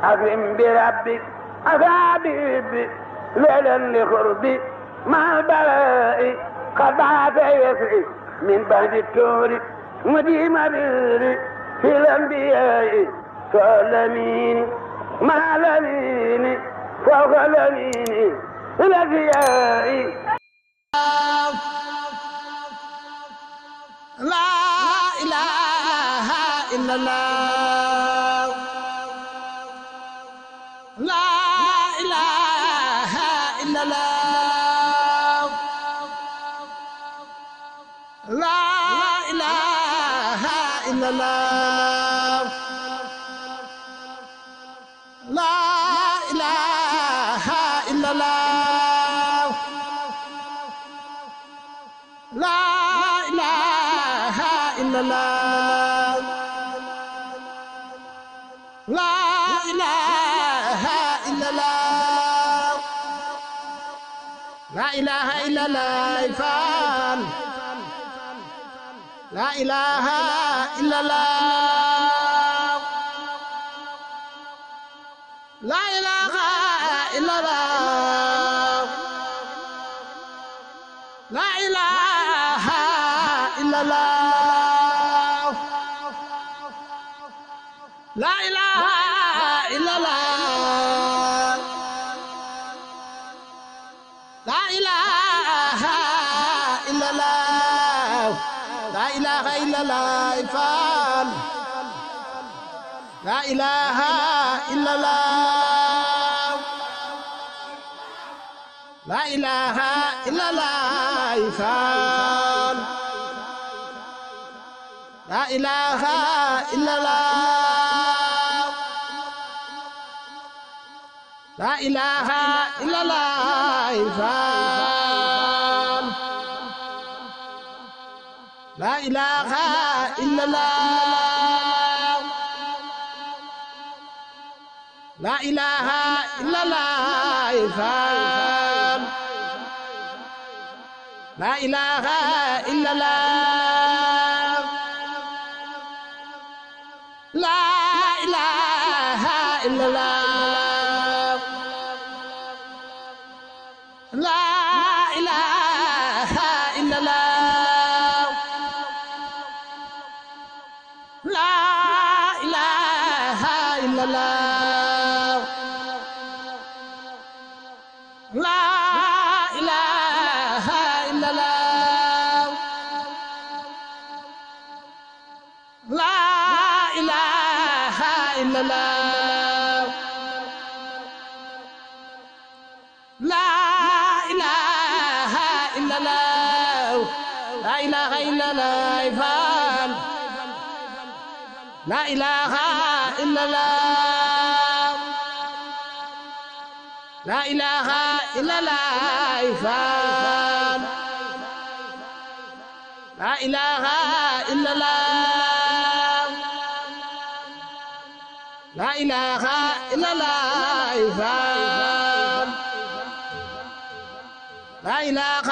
أكرم بربك أصابي ليلا لقربي مع البلاء قد بعث يسري من بعد التور مديم بري في الأنبياء فالأمين مع الأمين فوق الأمين الأنبياء لا إله إلا الله لا إله إلا الله لا إله إلا الله لا إله إلا الله لا إله إلا الله لا إله إلا الله لا إله إلا الله فان لا إله إلا الله لا إله إلا الله لا إله إلا الله لا إله إلا الله لا إله إلا الله لا إله إلا الله فان لا إله إلا الله لا إله إلا الله فان لا إله إلا الله لا إله إلا الله فان لا إله إلا الله لا إله إلا الله فان لا إله إلا الله لا إله إلا الله لا إله إلا الله لا إله إلا الله لا إله إلا الله لا إله إلا الله لا إله إلا الله لا إله إلا الله فان لا إله إلا الله لا إله إلا الله فان لا إله إلا الله لا إله إلا الله فان لا إله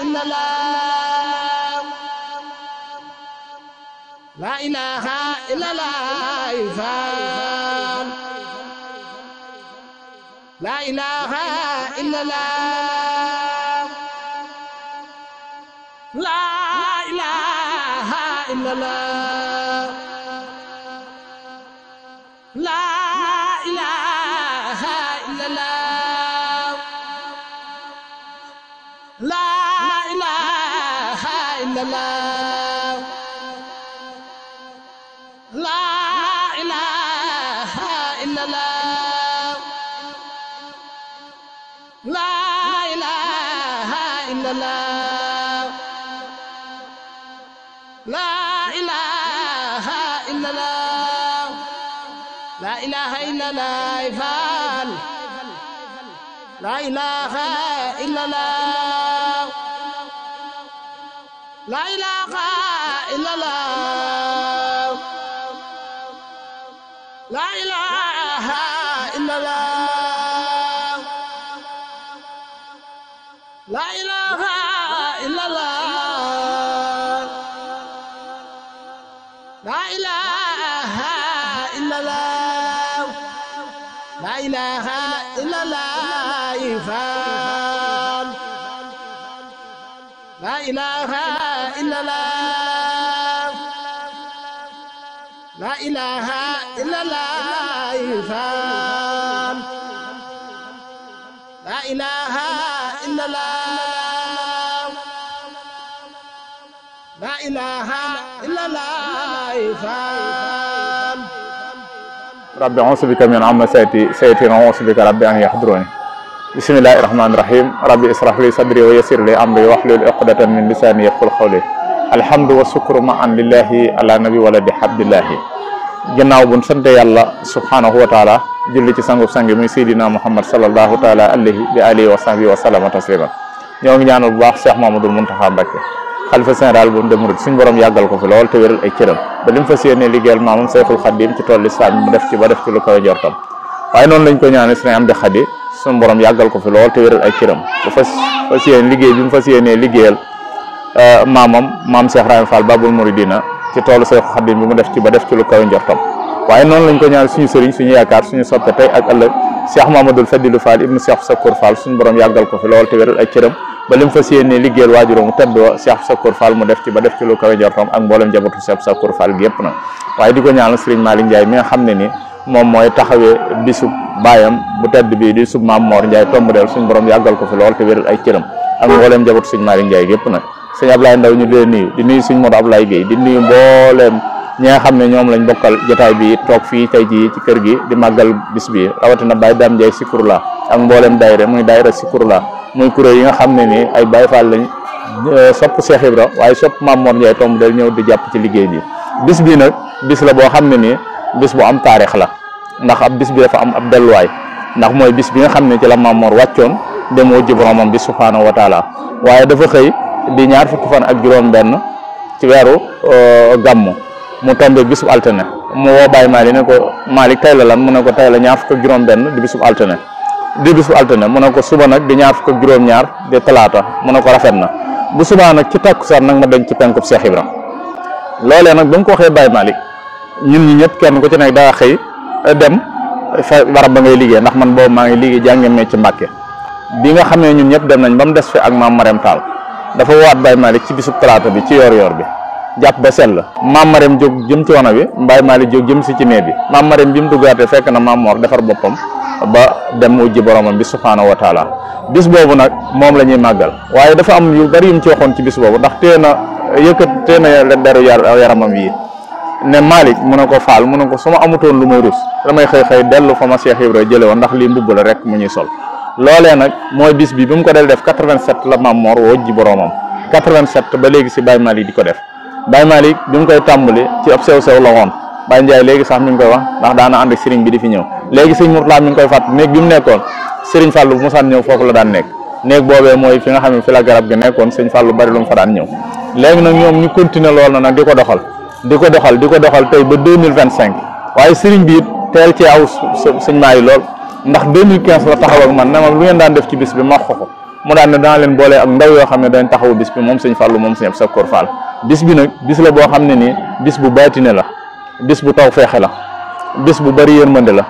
إلا الله لا إله إلا الله فان لا إله إلا الله لا إله إلا الله لا إله إلا الله لا إله إلا الله لا إله إلا الله لا إله إلا الله لا إله إلا الله لا إله إلا الله فان لا إله إلا الله لا إله إلا الله لا إله إلا الله لا إله إلا الله لا إله إلا الله la ilaha illallah faal la ilaha illallah la ilaha illallah faal la ilaha illallah la ilaha illallah faal rabbi a'uuzu bika min hamazaati sayaatiin wa a'uuzu bika rabbi an yahduruni bismillahi rahmaani rahim rabbi israh li sadri wa yassir li amri wahlul uqdatan min lisaani yafqahu qawli alhamdu wa sukru ma'an lillahi ala nabi waladi abdillahi ginnaaw buñ sante yàlla subhanahu wa taala julli ci sangu sangi muy seydina muhammad sallallahu taala alayhi bi alihi wa sahbihi wa sallama taslima ñoo ngi ñaanal bu baax Cheikh Mamadou Mountakha Mbacké xalifa général bu dem murid suñu borom yàggal ko fi lool te wéral ay cëram ba lim fas yéene liggéeyal maamam Seexul Xadim ci tool lislaam mu def ci lu koy jortam waaye noonu lañ ko ñaanal Sëriñ Amdi Xadi suñu borom yàggal ko fi lool te wéral ay cëram ba fas yéene liggéey bi mu fas yéene liggéeyal maam Cheikh Rahim Fall Babul Mouridina ci toolu Seexul Xadim bi mu def ci lu koy jortam waaye noonu lañ ko ñaanal suñu sëriñ suñu yaakaar suñu soppe tey ak ëllëg Cheikh Mamadou Fadilou Fall ibnu Cheikh Sakour Fall suñu borom yàggal ko fi lool te wéral ay cëram ba lim fas yéene liggéeyal waajuróom mu tedd wa Cheikh Sakour Fall mu def ci lu kawe njortam ak mboolem njabootu Cheikh Sakour Fall gi yëpp na waaye di ko ñaanal Serigne Malick Ndiaye mi nga xam ne ni moom mooy taxawee bisub baayam bu tedd bi di sub Maam Mor Ndiaye tomb del suñu borom yàggal ko fi lool te wéral ay cëram ak mboolem njabootu Serigne Malick Ndiaye gi yëpp nag sëñ Ablaye Ndaw ñu di nuyu di nuyu Serigne Modou Ablaye Guèye di nuyu mboolem ñi nga xam ne ñoom lañ bokkal jotaay bi toog fii tey jii ci kër gi di màggal bis bi rawatina Baye Dame Ndiaye Sikurla ak mboolem daayira muy daayira Sikurla muy kuréel yi nga xam ne ni ay Baye Fall lañ sopp Cheikh Ibra waaye sopp Maam Mor Ndiaye tomb del ñëw di jàpp ci liggéey bi bis bi nag bis la boo xam ne nii bis bu am taarix la ndax ab bis bi dafa am ab delluwaay ndax mooy bis bi nga xam ne ci la Maam Mor wàccoon dem wujji boromam bi subhaanahu wa taala waaye dafa xëy di ñaar fukki fan ak juróom benn ci weeru gàmmu mu tombe bisub altine mu woo Baye Malick ne ko Malick tey la lan mu ne ko tey la ñaar fukk ak juróom benn di bisub altine mu ne ko suba nag di ñaar fukk ak juróom ñaar di talaata mu ne ko rafet na bu subaa nag ci takkusaan nag ma denc ci penkub Cheikh Ibra loolee nag ba mu ko waxee Baye Malick ñun ñi ñëpp kenn ku ci nekk daa xëy dem fa barab ba ngay liggéey ndax man boobu maa ngi liggéey jànge mee ci Mbàkke bi nga xam ne ñun ñëpp dem nañ ba mu des fi ak maam Marème Tall dafa woowaat Baye Malick ci bisub talaata bi ci yor bi jàpp ba sell maam Marème jóg jëm ci wana bi Baye Malick jóg jëm si ci nee bi maam Marème bi mu duggaatee fekk na Maam Mor defar boppam ba dem wujji boromam bi subhaanahu wa taala bis boobu nag moom la ñuy màggal waaye dafa am yu bari yu mu ci waxoon ci bis boobu ndax tee na deru yaramam yi ne Malick mu ne ko Fall mu ne ko su ma amutoon lu may rus damay xëy dellu fa ma Cheikh Ibra jële woon ndax lii mbubb la rek mu ñuy sol loolee nag mooy bis bi mu ko del def 87 la Maam Mor wujji boromam 87 ba léegi si Baye Malick di ko def Baye Malick bi mu koy tàmbali ci ab sew la woon Baye Ndiaye léegi sax mi ngi koy wax ndax daana ànd ak sëriñ bi di fi ñëw léegi sëriñ Mourtala mi ngi koy fàtt néeg bi mu nekkoon sëriñ Fallou bu mosaan ñëw foofu la daan nekk néeg boobee mooy fi nga xam ne fi la garab gi nekkoon sëriñ Fallou bari lu mu fa daan ñëw léegi nag ñoom ñu continuer lool na nag di ko doxal tey ba 2025 waaye sëriñ bi it teel ci aw sëñ maa yi lool ndax 2015 la taxaw ak man ne ma lu ngeen daan def ci bis bi ma xoko mu daan ne dana leen boolee ak ndaw yoo xam ne dañ taxaw bis bi moom sëñ Fallou moom sëñ Sakour Fall bis bi nag bis la boo xam ne nii bis bu baatine la bis bu taw feexe la bis bu bari yërmande la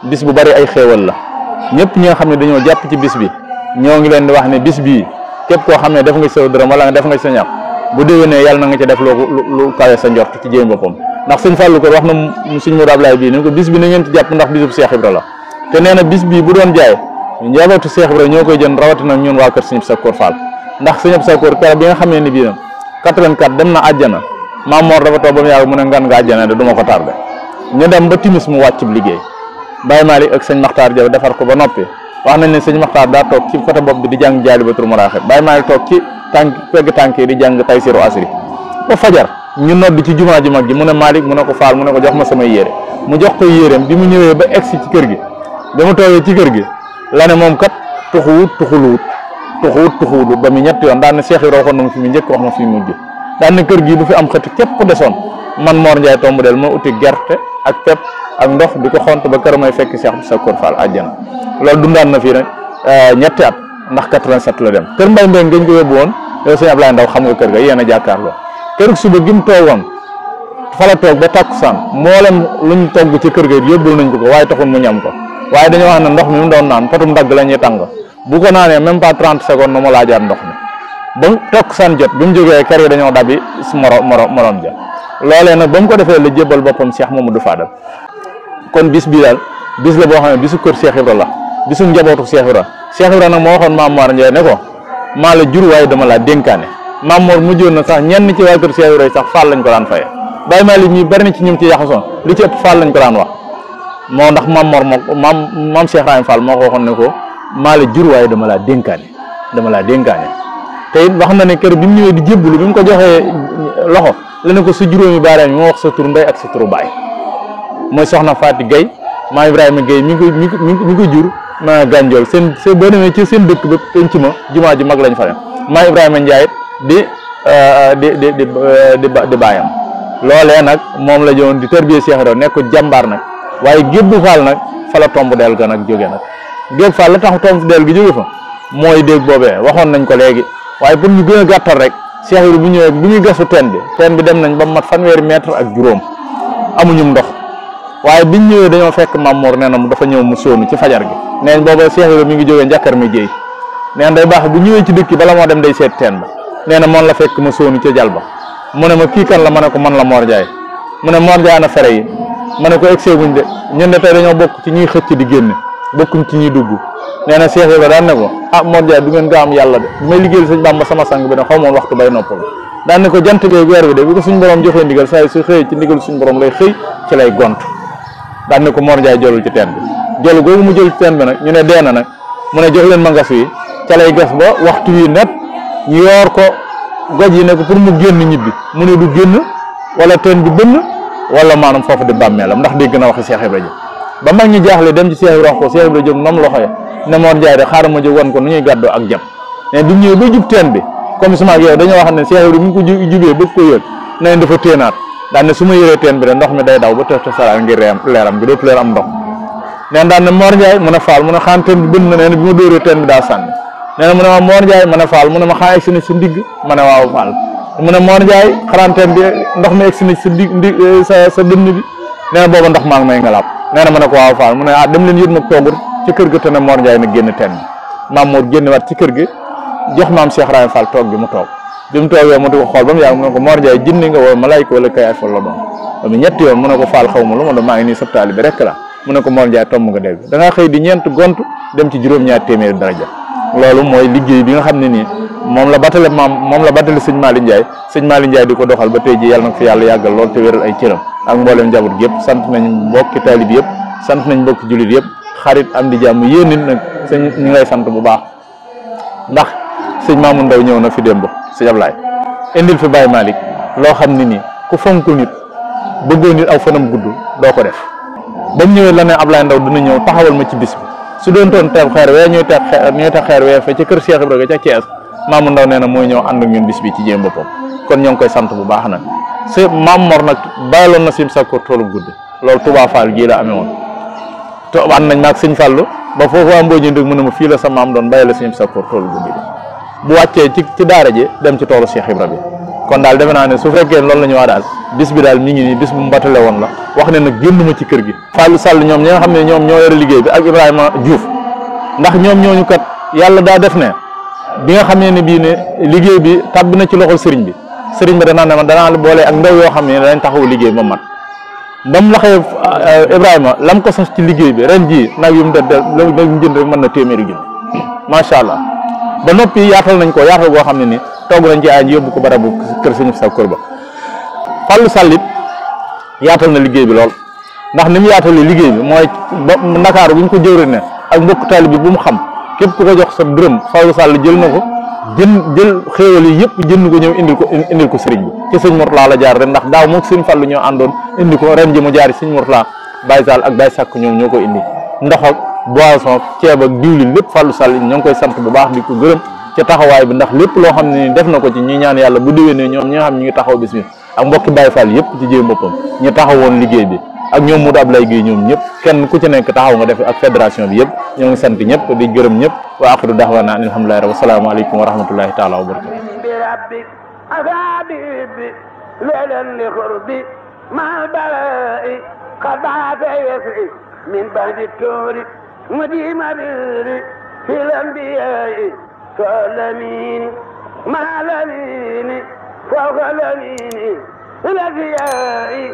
bis bu bari ay xéewal la ñëpp ñi nga xam ne dañoo jàpp ci bis bi ñoo ngi leen di wax ne bis bii képp koo xam ne def nga sa dërëm wala nga def nga sa ñàpp bu déwénee yàlla na nga ci def lu kawe sa njort ci jéem boppam ndax sëñ Fallou ko wax na sëñ Modou Ablaye bii ni ko bis bi na ngeen ci jàpp ndax bisub Cheikh Ibra la te nee na bis bii bu doon jaay njabootu Cheikh Ibra ñoo koy jënd rawatina ñun waa kër sëñ Sakour Fall ndax sëñ Sakour keroog bi nga xam ne ni bii nag 84 dem na àjjana Maam Mor dafa toog ba mu yàgg mu ne ngan nga àjjana de du ma ko tardé ñu dem ba timis mu wàcc liggéey Baye Malick ak sëñ Makhtar Diaw defar ko ba noppi wax nañ ne sëñ Makhtar daa toog ci côté bopp bi di jàng Jaalibatul Maraaxib Baye Malick toog ci pegg tànk yi di jàng Taysiru Asri ba fajar ñu nodd ci jumaa ji mag ji mu ne Malick mu ne ko Fall mu ne ko jox ma samay yére mu jox ko yéreem bi mu ñëwee ba egsi ci kër gi ba mu toogee ci kër gi la ne moom kat tuxuluwut ba mu ñetti yoon daan na Cheikh Ibra waxoon na ma fi mu njëkk wax ma fi mu mujj daan na kër gi bu fi am xëtt képp ku desoon man Mor Ndiaye tomb del ma uti gerte ak pepp ak ndox di ko xont ba kër may fekk Cheikh Sakour Fall àjjana loolu dundaan na fii nag ñetti at ndax 87 la dem kër Mbay Mbay ngañ ko yóbbu woon yow sëñ Ablaye Ndaw xam nga kër ga yéen a jàkkaarloo kër suba gi mu toogoon fa la toog ba takkusaan mboolem luñ togg ci kër ga yóbbul nañ ko waaye taxul mu ñam ko waaye dañoo wax ne ndox mi mu doon naan potum dagg la ñuy tàng bu ko naanee même pas 30 secondes nu mu laajaat ndox mi ba tokk san jot bi mu jógee kër yi dañoo dabi si morom ja loolee nag ba mu ko defee la jébbal boppam Cheikh Mamadou Fadal kon bis bii daal bis la boo xam ne bisu kër Cheikh Ibra la bisu njabootu Cheikh Ibra nag moo waxoon Maam Mor Ndiaye ne ko maa la jur waaye dama laa dénkaane Maam Mor mujjoon na sax ñenn ci waa kër Cheikh Ibra sax Fall lañ ko daan faye Baye Malick ñi bari na ci ñum ci yaxasoon li ci ëpp Fall lañ ko daan wax moo ndax Maam Mor moo maam Cheikh Rahim Fall moo ko waxoon ne ko maa la jur waaye dama laa dénkaane te it wax na ne kër bi mu ñëwee di jébbalu bi mu ko joxee loxo la ne ko sa juróomi baaraam yi moo wax sa tur ndey ak sa turu baay mooy soxna Faati Gueye maa Ibrahima Gueye mi ngi ko jur ma gànjool seen boo demee ci seen dëkk ba penc ma jumaa ji mag lañ fa def maa Ibrahima Ndiaye di baayam loolee nag moom la jowoon di tarbiyee Cheikh Ibra nekk ko jàmbaar nag waaye Gébbu Fall nag fa la tomb del ga nag jóge nag Gébbu Fall la tax tomb del gi jóge fa mooy déeg boobee waxoon nañ ko léegi waaye pour ñu gën a gàttal rek Cheikh Ibra bu ñëwee bu ñuy gasu teen bi dem nañ ba mat fanweeri mètre ak juróom amuñum ndox waaye biñ ñëwee dañoo fekk Maam Mor nee na mu dafa ñëw mu sóonu ci fajar gi neen booba Cheikh Ibra mi ngi jógee njàkkar mi géey neen day baax bu ñëwee ci dëkk bala moo dem day seet teen ba nee na moom la fekk ma sóonu ca jal ba mu ne ma kii kan la ma ne ko man la Mor Ndiaye mu ne Mor Ndiaye ana fere yi ma ne ko egsee buñ de ñun de tey dañoo bokk ci ñuy xëcc di génne bokkuñ ci ñuy dugg nee na Cheikh Ibra daan ne ko ah Mor Ndiaye du ngeen gaa am yàlla de bi may liggéeyal sëñ Bamba sama sang bi ne xaw moon waxtu bay noppal daan ne ko jant bee weer bi de bi ko suñ borom joxee ndigal saa su xëyee ci ndigal suñ borom lay xëy ci lay gont daan ne ko Mor Ndiaye jolul ci teen bi jolu googu mu jël ci teen bi nag ñu ne dee na nag mu ne jox leen ma ngas wi ca lay gas ba waxtu wi net ñu yoor ko goj yi ne ko pour mu génn ñibbi mu ne du génn wala teen bi bënn wala maanaam foofu di bàmmeelam ndax dégg na waxi Cheikh Ibra ji ba mag ñi jaaxle dem ci Cheikh Ibra wax ko Cheikh Ibra jóg nom loxo ya ne Mor Ndiaye de xaaral ma jóg wan ko nu ñuy gàddoo ak jam mais bi ñëwee ba jub teen bi comme sama ak yow dañoo wax ne Cheikh Ibra mi ngi ko jubee bëgg ko yëg na dafa téenaat daan ne su ma yëree teen bi de ndox mi day daw ba tëf saraal ngir leeram gi dootu leer am ndox neen daan ne Mor Ndiaye mu ne Fall mu ne xaan teen bi bënn na nee na bi ma dóoree teen bi daa sànni nee na mu ne ma Mor Ndiaye ma ne Fall mu ne ma xaa egsi na si ndigg ma ne waaw Fall mu ne Mor Ndiaye xaraan teen bi ndox mi egsi na sa sa dënn bi nee na booba ndox maa ngi may ngalaab nee na ma ne ko waaw Fall mu ne ah dem leen yët ma toogur ci kër ga te ne Mor Ndiaye nag génn teen bi Maam Mor génn waat ci kër gi jox maam Cheikh Rahim Fall toog bi mu toog bi mu toogee mu di ko xool ba mu yàgg mu ne ko Mor Ndiaye jinni nga wala malaayka wala kay fa la doon ba mu ñetti yoon mu ne ko Fall xaw ma lu ma doon maa ngi nii sab taali bi rek la mu ne ko Mor Ndiaye tomb nga dégg da ngaa xëy di ñeent gont dem ci juróom-ñaar téeméeri daraja loolu mooy liggéey bi nga xam ne nii moom la batale sëñ Malick Ndiaye sëñ Malick Ndiaye di ko doxal ba tey ji yàlla na ko fi yàlla yàggal lool te wéral ay cëram ak mboolem njaboot gi yëpp sant nañ mbokki taalib yëpp sant nañ mbokki jullit yëpp xarit am di jàmm yéen nit nag sëñ ñu ngi lay sant bu baax ndax sëñ Mamoun Ndaw ñëw na fi démb sëñ Ablaye indil fi Baye Malick loo xam ne nii ku fonk nit bëggoo nit aw fanam gudd doo ko def ba mu ñëwee la ne Ablaye Ndaw dina ñëw taxawal ma ci bis bi su doon toon teeb xeer wee ñuy teg xeer wee fa ca kër Cheikh Ibra ca Thiès Mamoun Ndaw nee na mooy ñëw ànd ak ñun bis bi ci jéem boppam kon ñoo ngi koy sant bu baax nag si Maam Mor nag bàyyiloon na sim sakkoor toolu guddi loolu Touba Fall gii la amee woon te ànd nañ maag sëñ Fallu ba foofu am boo jëndee mu ne ma fii la sa maam doon bàyyi la sim sakkoor toolu guddi bu wàccee ci daara ji dem ci toolu Cheikh Ibra bi kon daal defe naa ne su fekkee loolu la ñu wax daal bis bi daal mi ngi nii bis bu mu batale woon la wax ne nag génnuma ci kër gi Fallou Sall ñoom ñi nga xam ne ñoom ñoo yore liggéey bi ak Ibrahima Diouf ndax ñoom ñooñu kat yàlla daa def ne bi nga xam ne bii ne liggéey bi tàbbi na ci loxol sëriñ bi danaa ne man danaa boole ak ndaw yoo xam ne dañ taxaw liggéey ba mat ba mu laxee Ibrahima lam ko sax ci liggéey bi ren jii nag yu mu jënd rek mën na téeméeri junni macha allah ba noppi yaatal nañ ko yaatal goo xam ne ni togg nañ ci ay yóbbu ko barabu kër sëñ sa kër ba Fallou Sall it yaatal na liggéey bi lool ndax ni mu yaatalee liggéey bi mooy ba Ndakaaru bu ñu ko jëwri ne ak mbokk taalibe bi bu mu xam képp ku ko jox sa dërëm Fallou Sall jël na ko jël xéewal yi yëpp jënd ko ñëw indil ko sëriñ bi ci sëñ Mourtala la jaar ren ndax daaw moog sëñ Fallou ñoo àndoon indi ko ren ji mu jaar sëñ Mourtala Baye Sall ak Baye Sakk ñoom ñoo ko indi ndox ak boisson ceeb ak diwlin lépp Fallou Sall ñoo ngi koy sant bu baax di ko gërëm ci taxawaay bi ndax lépp loo xam ne ni def na ko ci ñi ñaan yàlla bu déwénee ñoom ñi nga xam ñu ngi taxaw bis bi ak mbokki Baye Fall yëpp ci jéem boppam ñu taxawoon liggéey bi ak ñoom Modou Ablaye Guèye ñoom ñëpp kenn ku ci nekk taxaw nga def ak fédération bi yëpp ñoo ngi sant ñëpp di gërëm ñëpp wa axiru da'wana alhamdulillahi rabbil salaam aleykum wa rahmatullahi taala wa barakatuh من بعد التور مديم بر في الأنبياء كالأمين مع الأمين فوق الأمين الأنبياء